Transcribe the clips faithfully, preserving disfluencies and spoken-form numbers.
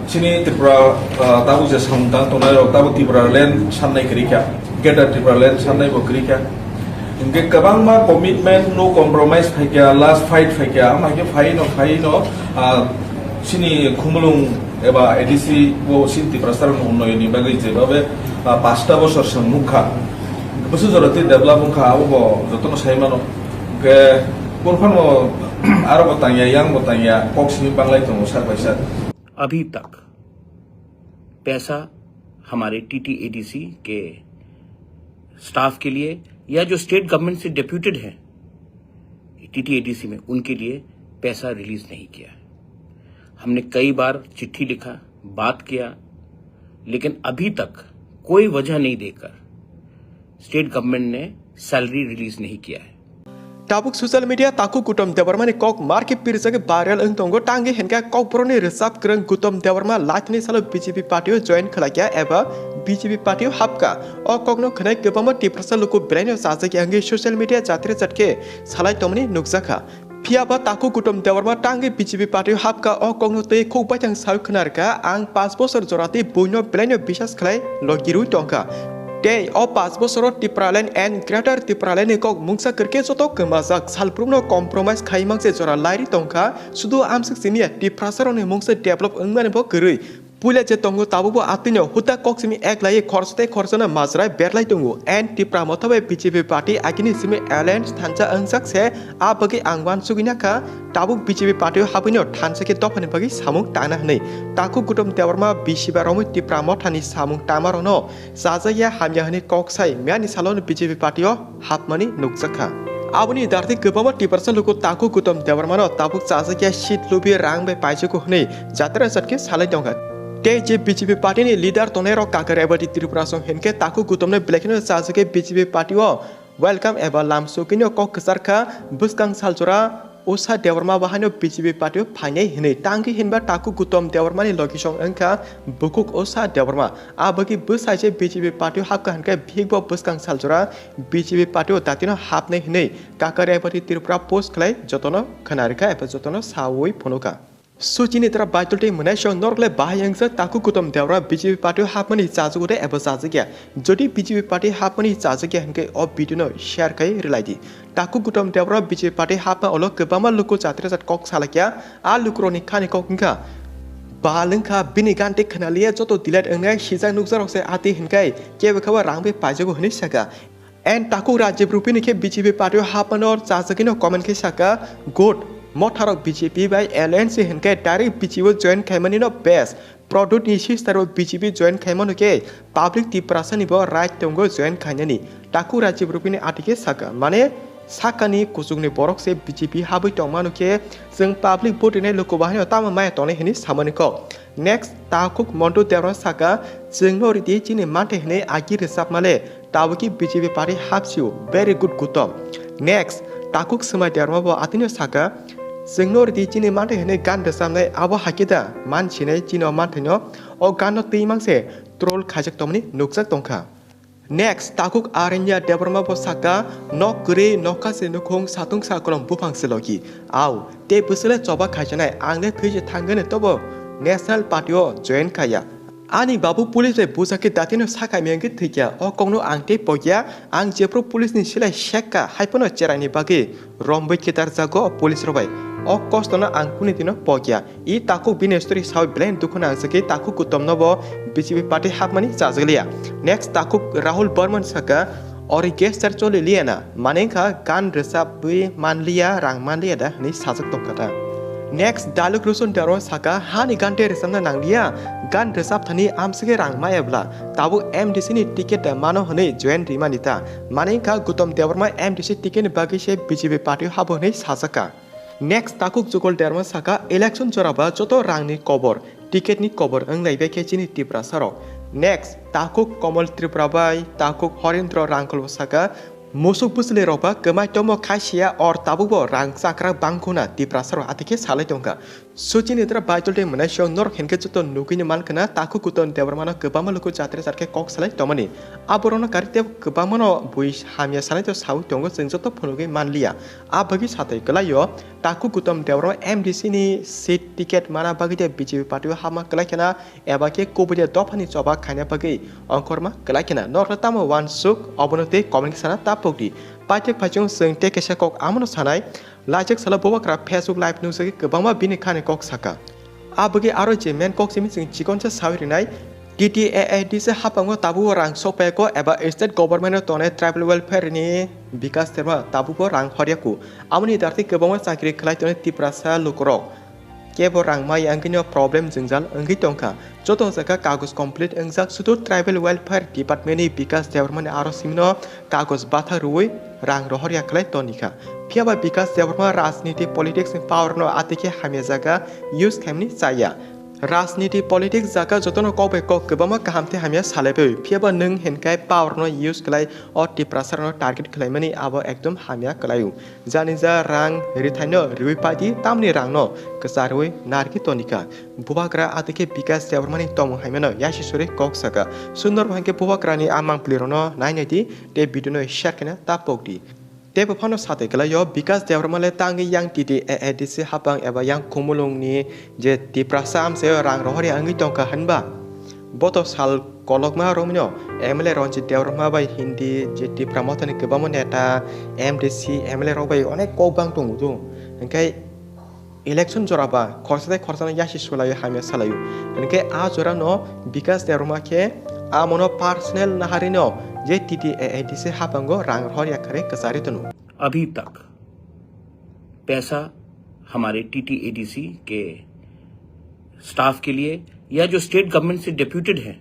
Chini Tripura, ah, tabuk je samung tang tongnai rok, tabuk Tripura land sannai kwrwi kha, Greater Tripura land sannai bo kwrwi kha. Hingke kwbangma commitment, no compromise phai kha, last fight phai kha, ama hingke phai no, phai no, ah, chini Khumulwng eba A D C bo chini Tiprasa rok unnoyon ni bagwi je babe, ah, pasta bosor swng nukha. Bwswk jora tei develop wngkha, abo bo jotono sai mano. Hingke borphano aro bo tangya, yang bo tangya, kok simi banglai tongo sak bai sak. अभी तक पैसा हमारे टीटीएडीसी के स्टाफ के लिए या जो state government से डेप्यूटेड है टीटीएडीसी में, उनके लिए पैसा रिलीज नहीं किया है। हमने कई बार चिट्ठी लिखा, बात किया, लेकिन अभी तक कोई वजह नहीं देकर स्टेट गवर्नमेंट ने सैलरी रिलीज नहीं किया है। Tabuk social media takhuk Gautam Debbarma ni kok markhe pirjak viral wng tongo, tangwi hinkhe kokborok ni rwchap kwrwng Gautam Debbarma laithani salo B J P party o join khlaikha eba B J P party o hapkha. O kokno khwnai kwbangma Tiprasa luku belaino chajakya wngwi social media jatre jat khe salai tongmani nukjakha. Phiya ba takhuk Gautam Debbarma tangwi B J P party o hapkha, o kokno twi khuk baithang sawi khna rwkha, "Ang paanch bosor jora tei buino belaino biswas khlai logi rwi tongkha." Tei o paanch bosoro Tipraland and Greater Tipraland ni kok mungsa kwrwkhe joto kwmajak, salbrumno compromise khai mangse jora lairi tongkha, sudu amswk simiya Tiprasarokni mungsa develop wngmani bo kwrwi. Puila je tongo tabukbo atwino huta kok simi ek laiwi khorsa tei khorsano majra berlai tongo. And Tipra Motha bai B J P party agini simi alliance thansa wngjak se, a bagwi ang uansugwi nakha tabuk B J P party o habwino thansa khe dophani bagwi samung tangna hwnwi. Takhuk Gautam Debbarma bisi ba romwi Tipra Mothani samung tangmarokno chajakya hamya hwnwi kok sai miyani salo B J P party o hapmani nukjakha. Aboni dartwi kwbangma Tiprasa luku takhuk Gautam Debbarmano tabuk chajakya seat lubi rang bai paijago hwnwi jatra jat khe salai tongkha. Tei je B J P party ni leader tongnairok Kakar Rebati Tripura song hinkhe takhuk Gautamno belai kheno chajakya B J P party o welcome eba lamsogwino kok kwcharkha. Bwskang saljora Usha Debbarma bo haino B J P party o phainai hwnwi tangwi hinba takhuk Gautam Debbarmani logisong wngkha bukhuk Usha Debbarma. A bagwi bwsai se B J P party o hapkha hinkhe bihik bo bwskang saljora B J P party o datino hapnai hwnwi Kakar Rebati Tripura post khlai jotono khna rwkha eba jotono saui phunukha. Suchini tara Baitul tei mwnaisong norok le bahai wngsa takhuk Gautam Debbarma B J P party o hapmani chajago de eba chajakya? Jodi B J P party hapmani chajakya hinkhe o video no share khai rwlai di. Takhuk Gautam Debbarma B J P party hapma ulo kwbangma luku jatre jat kok salakya, a lukurokni khani kok wngkha bal wngkha bini gante khwnaliya joto delete wngnai sijak nukjakrok se ati hinkai kebo khabo rang bai paijago hwnwi saka. And takhuk Rajiv Rupini khe B J P party o hapmano chajagwino comment khe saka, "Good, motharok B J P bai alliance hinkai direct B J P o join khaimani no best." Product ni sister o B J P join khaimano khe public Tiprasa ni bo right tongo join khainani. Takhuk Rajiv Rupini ati khe saka, mane sakani kuchukni borok se B J P habwi tongmano khe chwng public vote rinai luku bahai no tamo maya tongnai hwnwi samani kok. Next, takhuk Montu Debra saka, "Chwngno ridi chini manthe hwnwi agi rwchapmale, tabukhe B J P party hapsio, very good Gautam." Next, takhuk Swmai Debra bo atwino saka, "Chwngno ridi chini manthe hwnwi gan rwchapnai abo hakhe da man sinai chini o manthaino, o ganno twi mangse troll khaijak tongmani nukjak tongkha." Next, takhuk Aranya Debbarma bo saka, "Nok kwrwi, nokha se nukhung, satung sakolom buphang se logi. Au, tei bwswkle choba khaijanai, ang le thwi se thangani tobo National Party o join khaiya. Ani babu police bai bujakhe datino sakai mengwi thwikya, o kokno ang tei pokya, ang jephru police ni silai sekka, haiphano cheraini bagwi rombwi kitar jago police rok bai. O kosto no ang kuni dino pokya." I takhuk bini story sawi belai dukhu nang sakhe takhuk Gautam no bo B J P party hapmani chajak liya. Next takhuk Rahul Barman saka, "Ori gesture choli liya na, mane wngkha gan rwchapwi man liya, rang man liya da," hwnwi sajak tongkha ta. Next Daluk Roson Debbarma saka, "Hani gante rwchapna nang liya, gan rwchap thani amsike rang maya bla, tabuk M D C ni ticket da mano hwnwi join rimani ta, mane wngkha Gautam Debbarma M D C ticket ni bagwi se B J P party o habo," hwnwi sajak kha. Next takhuk Jugol Debbarma saka, "Election jora ba joto rang ni kobor, ticket ni kobor wng lai bai khe chini Tiprasa rok." Next takhuk Komol Tripura bai takhuk Horendra Rangkhol bo saka, "Musuk bwswlwi rok ba kwmai tomo khai siya or tabuk bo rang chakra bangkhuna Tiprasa rok," ati khe salai tongkha. Suchini dra Baitol de mwnai siyok norok hinkhe joto nugwini mankha na takhuk Gautam Debbarmano kwbangma luku jatre jarkhe kok salai tongmani. Aborokno kari tei kwbangmano bui hamya sanai to saui tongo, chwng joto phunugwi manliya. A bagwi satai kwlaio, takhuk Gautam Debbarma M D C ni seat ticket mana bagwi de B J P party o hapma kwlai khena eba khe kubui de dophani choba khaina bagwi ongkhorma kwlai khena. Norokno tamo uansuk, obono tei comment khe sana ta pokdi. Paithak phaichung chwng tei kaisa kok amono sanai. Laijak salo Bubagra Facebook live nukjagwi kwbangma bini khani kok saka. A bagwi aro je main kok simi chwng chikonsa sawi rinai, T T A A D C haphango tabuk rang sokphaiko eba state government o tongnai tribal welfare ni Bikas Debbarma tabukbo rang horyaku. Amoni dartwi kwbangma chakri khlai tongnai Tiprasa lukurok. Kebo rang mai wngwino problem jwngjal wngwi tongkha. Joto jaga kagoj complete wngjak, sudu tribal welfare department ni Bikas Debbarma ni aro simino kagoj batha rwui rang rohor ya khlai tonikha. Phiyaba Bikas Debbarma rajniti politics ni power no atikhe hamya jaga use khaimani chaya. Rajniti politics jaga jotono kok bai kok kwbangma kaham tei hamya salaibai. Phiyaba nwng hinkhai power no use khlai o Tiprasa rokno target khlaimani abo ekdom hamya kwlaio. Jani ja rang rithaino riwi paidi tamni rangno kwcharwi narwgwi tonikha. Bubagra atikhe Bikas Debbarmani tongmung haimano yasi suri kok saka. Sundor bo hinkhe Bubagrani a mangpili rokno nainai di tei video no share kheno ta pokdi. Tei bo phano satai kwlaio, Bikas Debbarma le tangwi yang T T A A D C hapang eba yang Khumulwng ni je Tiprasa amchaio rang rohorya wngwi tongkha hinba. Bo to sal kolokma romino M L A Ranjit Debbarma bai Hindi je Tipra Motha ni kwbangma neta, M D C, M L A rok bai onek kok bang tongo do. Hinkhe election jora ba khorsa tei khorsa no yasi sulaio, hamya salaio. Hinkhe a jora no Bikas Debbarma khe amono personal naharino je T T A A D C hapango rang rohor yakhare kwchari tono. अभी तक पैसा हमारे टीटीएडीसी के स्टाफ के लिए या जो state government से डेप्यूटेड है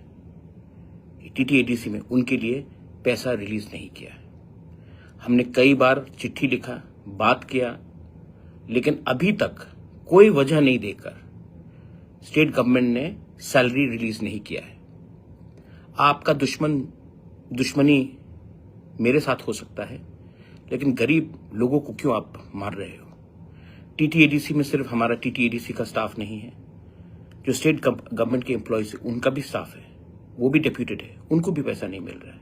टीटीएडीसी में, उनके लिए पैसा रिलीज नहीं किया है। हमने कई बार चिट्ठी लिखा, बात किया, लेकिन अभी तक कोई वजह नहीं देकर स्टेट गवर्नमेंट ने सैलरी रिलीज नहीं किया है। आपका दुश्मन, दुश्मनी मेरे साथ हो सकता है, लेकिन गरीब लोगों को क्यों आप मार रहे हो? टीटीएडीसी में सिर्फ हमारा टीटीएडीसी का स्टाफ नहीं है, जो स्टेट गव-, गवर्नमेंट के एम्प्लॉयज है, उनका भी स्टाफ है, वो भी डेप्यूटेड है, उनको भी पैसा नहीं मिल रहा है।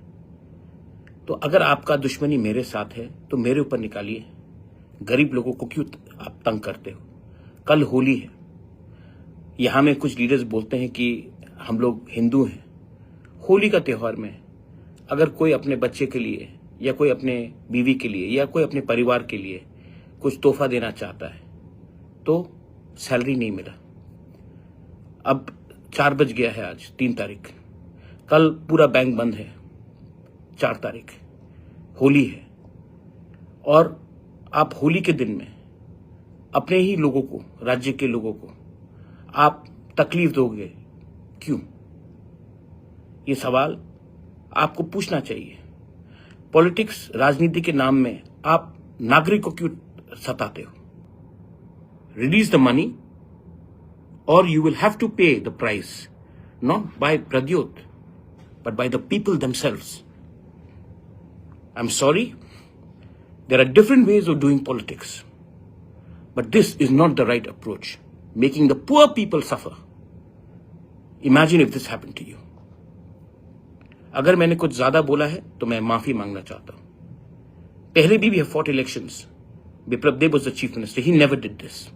तो अगर आपका दुश्मनी मेरे साथ है, तो मेरे ऊपर निकालिए। गरीब लोगों को क्यों आप तंग करते हो? कल होली है, यहाँ में कुछ लीडर्स बोलते हैं कि हम लोग हिंदू हैं। होली का त्यौहार में अगर कोई अपने बच्चे के लिए या कोई अपने बीवी के लिए या कोई अपने परिवार के लिए कुछ तोहफा देना चाहता है, तो सैलरी नहीं मिला। अब चार बज गया है, आज तीन तारीख, कल पूरा बैंक बंद है, चार तारीख होली है, और आप होली के दिन में अपने ही लोगों को, राज्य के लोगों को आप तकलीफ दोगे, क्यों? ये सवाल आपको पूछना चाहिए। पॉलिटिक्स, राजनीति के नाम में आप नागरिक को क्यों सताते हो? Release the money, or you will have to pay the price, not by Pradyot, but by the people themselves. I'm sorry, there are different ways of doing politics, but this is not the right approach, making the poor people suffer. Imagine if this happened to you. अगर मैंने कुछ ज्यादा बोला है तो मैं माफी मांगना चाहता हूं। पहले भी we have fought elections. Biplab Deb was the chief minister. He never did this.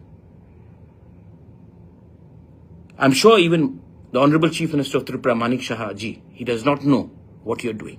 I'm sure even the Honorable Chief Minister of Tripura, Manik Saha ji, he does not know what you're doing.